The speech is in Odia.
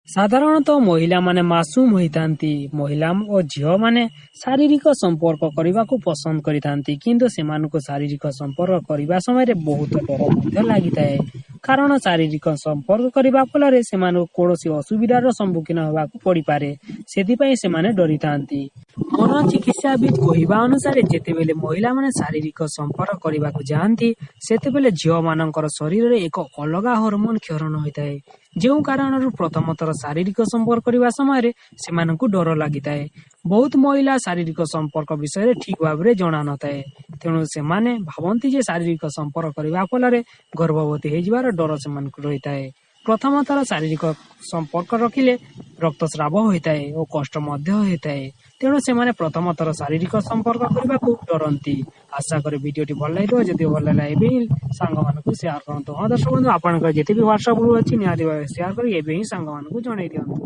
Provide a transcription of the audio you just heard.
ସାଧାରଣତଃ ମହିଳାମାନେ ମାସୁମ ହୋଇଥାନ୍ତି। ମହିଳା ଓ ଝିଅମାନେ ଶାରୀରିକ ସମ୍ପର୍କ କରିବାକୁ ପସନ୍ଦ କରିଥାନ୍ତି, କିନ୍ତୁ ସେମାନଙ୍କୁ ଶାରୀରିକ ସମ୍ପର୍କ କରିବା ସମୟରେ ବହୁତ ଡର ମଧ୍ୟ ଲାଗିଥାଏ। କାରଣ ଶାରୀରିକ ସମ୍ପର୍କ କରିବା ଫଳରେ ସେମାନଙ୍କୁ କୌଣସି ଅସୁବିଧାର ସମ୍ମୁଖୀନ ହେବାକୁ ପଡ଼ିପାରେ, ସେଥିପାଇଁ ସେମାନେ ଡରିଥାନ୍ତି। ମନୋଚିକିତ୍ସାବିତ୍ କହିବା ଅନୁସାରେ, ଯେତେବେଳେ ମହିଳାମାନେ ଶାରୀରିକ ସମ୍ପର୍କ କରିବାକୁ ଯାଆନ୍ତି, ସେତେବେଳେ ଝିଅମାନଙ୍କର ଶରୀରରେ ଏକ ଅଲଗା ହରମୋନ କ୍ଷରଣ ହୋଇଥାଏ, ଯେଉଁ କାରଣରୁ ପ୍ରଥମ ଥର ଶାରୀରିକ ସମ୍ପର୍କ କରିବା ସମୟରେ ସେମାନଙ୍କୁ ଡର ଲାଗିଥାଏ। ବହୁତ ମହିଳା ଶାରୀରିକ ସମ୍ପର୍କ ବିଷୟରେ ଠିକ୍ ଭାବରେ ଜଣା ନଥାଏ, ତେଣୁ ସେମାନେ ଭାବନ୍ତି ଯେ ଶାରୀରିକ ସମ୍ପର୍କ କରିବା ଫଳରେ ଗର୍ଭବତୀ ହେଇଯିବାର ଡର ସେମାନଙ୍କୁ ରହିଥାଏ। ପ୍ରଥମ ଥର ଶାରୀରିକ ସମ୍ପର୍କ ରଖିଲେ ରକ୍ତସ୍ରାବ ହୋଇଥାଏ ଓ କଷ୍ଟ ମଧ୍ୟ ହୋଇଥାଏ, ତେଣୁ ସେମାନେ ପ୍ରଥମ ଥର ଶାରୀରିକ ସମ୍ପର୍କ କରିବାକୁ ଡରନ୍ତି। ଆଶା କରେ ଭିଡ଼ିଓଟି ଭଲ ଲାଗିଥିବ। ଯଦି ଭଲ ଲାଗିଲା, ଏବେ ହିଁ ସାଙ୍ଗମାନଙ୍କୁ ସେୟାର କରନ୍ତୁ। ହଁ ଦର୍ଶକ ବନ୍ଧୁ, ଆପଣଙ୍କର ଯେତେ ବି ହ୍ୱାଟ୍ସଆପ୍ ଗ୍ରୁପ୍ ଅଛି, ନିହାତି ଭାବେ ସେୟାର କରି ଏବେ ହିଁ ସାଙ୍ଗମାନଙ୍କୁ ଜଣାଇ ଦିଅନ୍ତୁ।